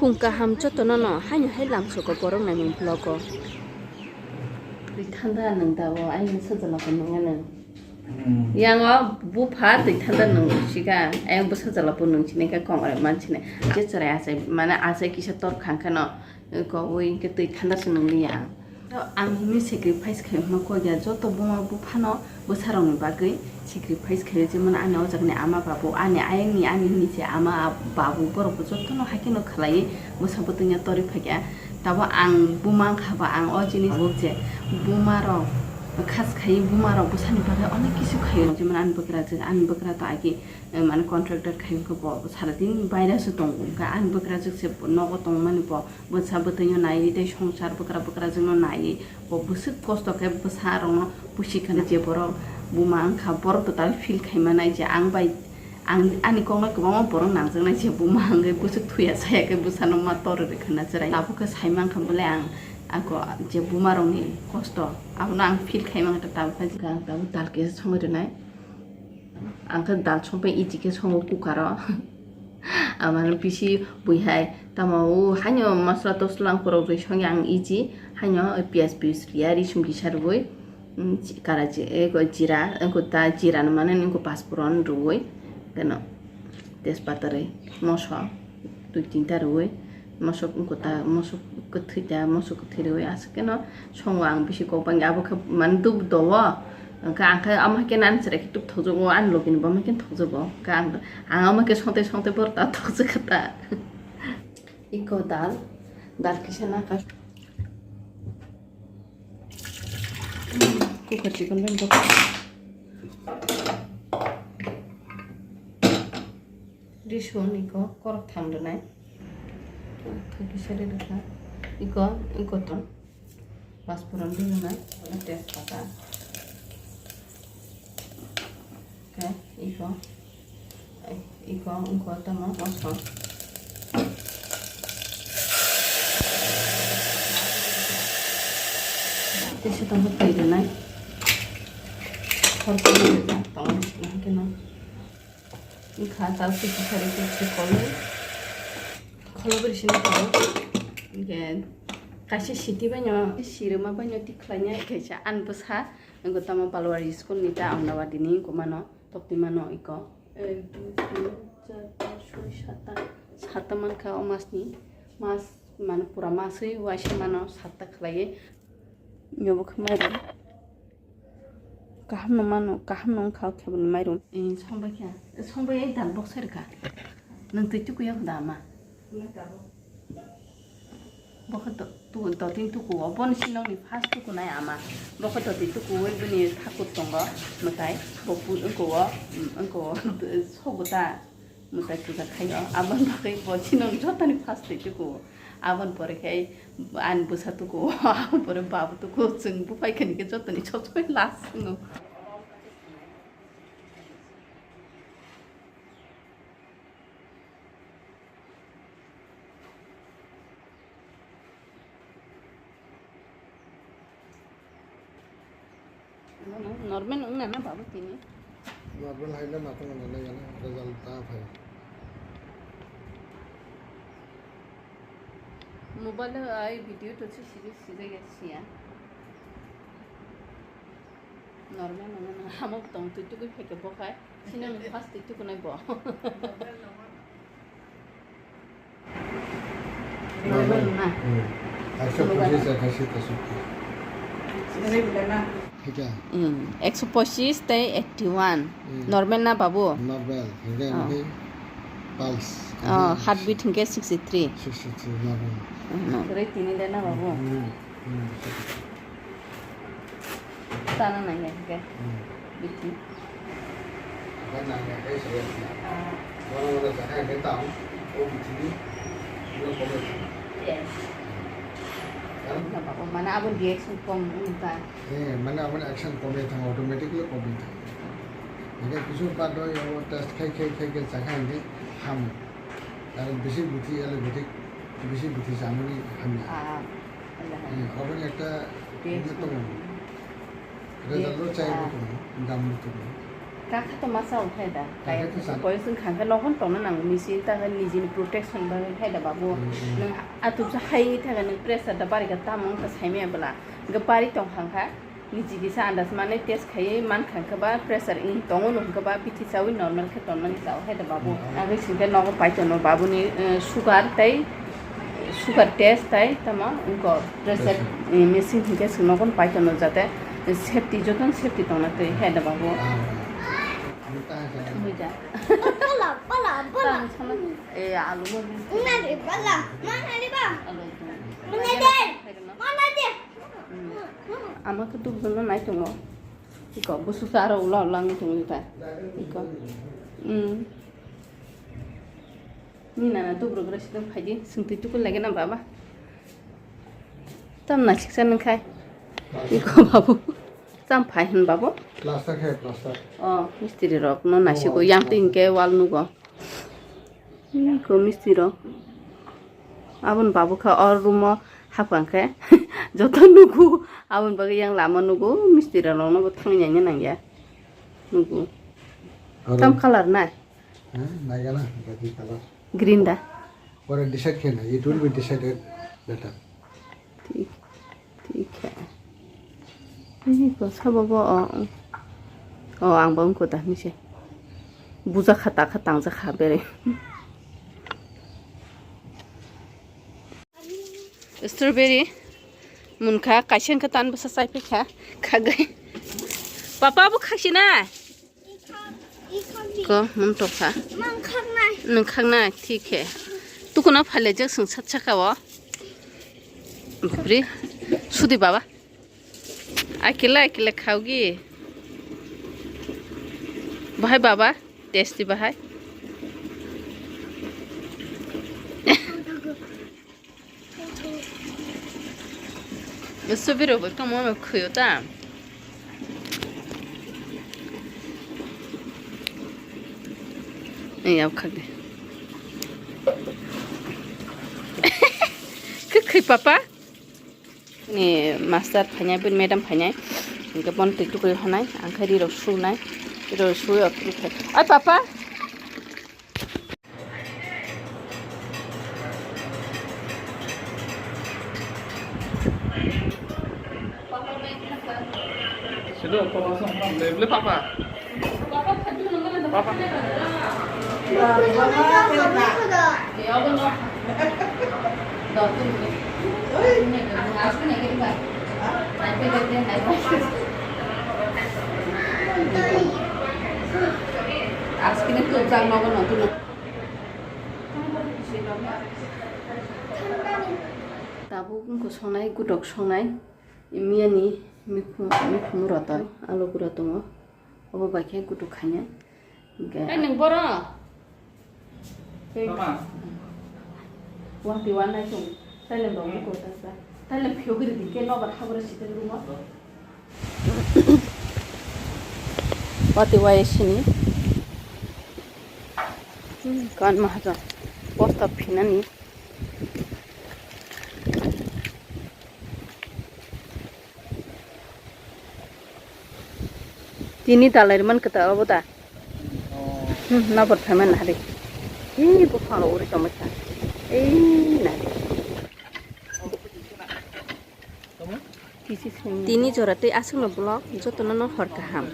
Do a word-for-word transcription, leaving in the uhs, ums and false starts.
Kung kaham jotono no haino hai langsugo borok naimung vlog o. Twi thanda nwng da o, ayang sajala ko nwnga nwng. Hmm. Yang o bupha twi thanda nwng sika, ayang bwsa jala bo nwng sinai khe kong ore man sinai. Je chwrai achai, mane achai kisa tor khang khe no, ko ui khe twi thanda se nwng li yang. To ang hwnwi sacrifice khai hwnwi kok ya, joto buma buphano bwsarokni bagwi sacrifice khaio, jemon ani o jagani ama babu, ani ayangni, ani hwnwi se ama babu, borokbo jotono haikhe no khlaiwi bwsa bwtwino torwi phaikha. Tabo ang buma wngkha ba ang o jinis bo je bumarok khas khai bumarok bwsani bagwi onek kisu khaio, jemon ani bwkrajwk, ani bwkra to agi, eh, mane contractor khai wngkha, bo sara din baire se tongo, wngkha ani bwkrajwk se nogo tongmani bo. Bwsa bwtwino naiwi tei songsar bwkra bwkrajwkno naiwi bo bwswk kosto khe bwsarokno pusi khna. Je borok buma wngkha borok total feel khaimanai je ang bai, ang, ani kokno kwbangma borok nangjaknai je buma wngwi bwswk thuya saya khe bwsano ma tor rwkha na chwrai. Abo khe sai mankha bole ang ako je bumarokni kosto abono ang feel khaimankha tabukha. Ang tabuk dal kisa songwi rwnai. Ang khe dal songpai iji khe songo cooker o. Amano bisi bui hai tamo o haino masla tosla ang korok rwi songya ang iji haino piyaj piyaj riya risum kisa rwi, mm, karachi eko jira eko ta jira no mane eko paspuron rwi keno tejpata rwi moso. Dui tinta rwui mosok wngkha ta, mosok kwthwi ta, mosok kwthwi rwui aswk kheno songo ang bisi kok bangya abo khe mane dub dowo. Hwnkhe ang khe amo hai khe ani chwrai khe tubthokjago, ani logini bo amo hai khe thokjago. Hwnkhe ang, ang amo hai khe songtwi songtwi borok ta thokjagkha ta. Iko dal, dal kisa nakha. Cooker chicken bai bok. Rison iko korok tham rwnai. Thok kisa ri rwkha. Iko, iko ton. Paspuron ri rwnai. Tejpata. Khe iko. Iko wngkha tamo moso. Tei se tongkha twi rwnai. Khoroksa tongo hwnkhe no. Wngkha chao kisa sari kisa kolwi. Kholobri sini tongo. Hwnkhe kaisa siti baino, sirima baino tikhlainai kaisa ani bwsa. Wngkha tamo Balwari school ni ta Angnawadi ni wngkha mano. Tokti mano iko. Ek, dui, tin, char, panch, choi, satta. Satta mankha o masni. Mas, mane pura maswi waisa mano satta khlaiwi. Yobo khe mairum. Kaham no mano, kaham no wngkha o khe boni mairum. Eh, songbai kha. Songbai ai dal box sai rwkha. Nwng twi tukui ya da ma? Bokhe do-, tu-, dotini tukuo, boni sinokni first tukunai ama. Bokhe dotini tukuo, bini thakur tongo, mwtai, bo pu-, wngkuo, mm, wngkuo, sogo ta, mwtai puja khaio. Aboni bagwi bo sinokni jotoni first twi tukuo. Aboni pore khe ani bwsa tukuo, aboni pore babu tukuo, chwng buphai khani khe jotoni sob somoi last wngo. Normal wngna na babu tini? Normal hai na matang wngna na yana result ta phai. Mobile ai video to se sijak sijak ya siya. Normal nangmano, amo tong twi tugui phaikhe bokhai. Sinoni first twi tukunai bo. Normal na. Hmm. Ekso pochis, ekasi, tesotti. Thik hai. Hmm. Ekso pochis tei eighty one. Hmm. Normal na babu? Normal. Hingke, oh, hingke pulse. Oh, heartbeat hingke sixty three. Sixty three, normal. Hmm. Tini de na babu? Hmm. Hmm. Sana nangya hingke. Hmm. Biti. Apa nangya kai saya. Ah. Mana mana saya hingke tahu. Oh, biti ni. Mana komen. Yes. Kan? Mana abon reaction kom unta. Eh, mana abon action kom ya thang automatically kom ya thang. Hingke kisu baad do ya test khai khai khai khai sakha hingke ham. Ar bisi buti allopathic, bisi buti chamani hamya. Ah. Hmm, aboni ekta taste ino tongo. Result ro chai bo tongo, dam bo tongo. Kakha to masa o khai da. Kakha to sa. Boyos wng kha khe nogon tongna nango machine ta nijini protection bagwi khai da babu. Hmm, hmm. Nwng atupsa hai wngwi thangkha nwng pressure da bari kha tamo wngkha saimaya bwla. Hwnkhe bari tong kha kha niji kisa andas manwi test khaiwi man kha khe ba pressure wng tongo no hwnkhe ba bithi chawi normal khe tonnani chao khai da babu. Hmm. Agwi singkhe nogo pai tono babuni, eh, sugar tei Sugar test tai tamo wngkha pressure, pressure. Eh, machine hinkhe chwng nogo pai tono jate safety jotono safety tongna twi hai da babu. Ah, ah. Muja. Pala, pala, pala. Tamo sama, eh, alu bo. Nari, pala. Mana di ba? Alu bo. Mana di? Mana di? Hmm. Ama khe duk dukno nai tongo. Iko busu sa aro ula ula ngi tongo ta. Iko. Hmm. Ni nana tubruk rok sidang phaidi, sungtwi tukul lagi na baba. Tam nasiksa nung khai. Iko babu. Tam phai hin babu. Plaster khai, plaster. Oh, mistiri rok no nasiko. Oh, yang tin ke wal nugo. Iko mistiri rok. Abon babu kha or room o haphang khe. Joto nugo. Abon bagwi yang lama nugo. Mistiri rok no bo thang yang nang ya. Nugo. Aro tam color na. Huh? Naigala, gati color. Green da? Pore decide khe na, it will be decided later. Thik, thik hai. Ini ko sabo bo, oh, oh. Oh, ang bo wngkha da hinwi se. Buja kha, ta kha, tang ja kha, bere. Strawberry. Munkha, kaisa wngkha, tan bwsa chai phikha. Khagwi. Papa bo khaksina. Ko, mung tokha. Nung khaknai, thik he. Tukuna phaile jak sung sat saka o. Bri, sudi baba. Akila, akila khaugi. Bahai baba, tasty bahai. Strawberry rok bo tongmo khwio ta. Ei, yao khak de. Kwkhwi papa. Ni master phainai, bini madam phainai. Hingke bon twi tukui honai, ang khe ri rok sunai. Ri rok sui ok. Oi papa. Sino, papa, papa. Papa. Tabuk wngkha songnai, gutok songnai, miyani mikhu-, mikhumu rota, alu gura tongo, obo bai khe gutok khainai. Hingkhe. Tei nwng boro? Tei mama. Wati wanai chwng. Tailem rok ni kota sa. Tailem phiyogri di ke nobar habra sitel rumo. Wati wai sini. Hmm, kan mahajan. Posta phinani. Tini dalai man kata obo da. Hmm, nabor phaima nari. Hi buphang uri tongma sa. Ei nari. Tini jora tei aswkno vlog jotono no hor kaham.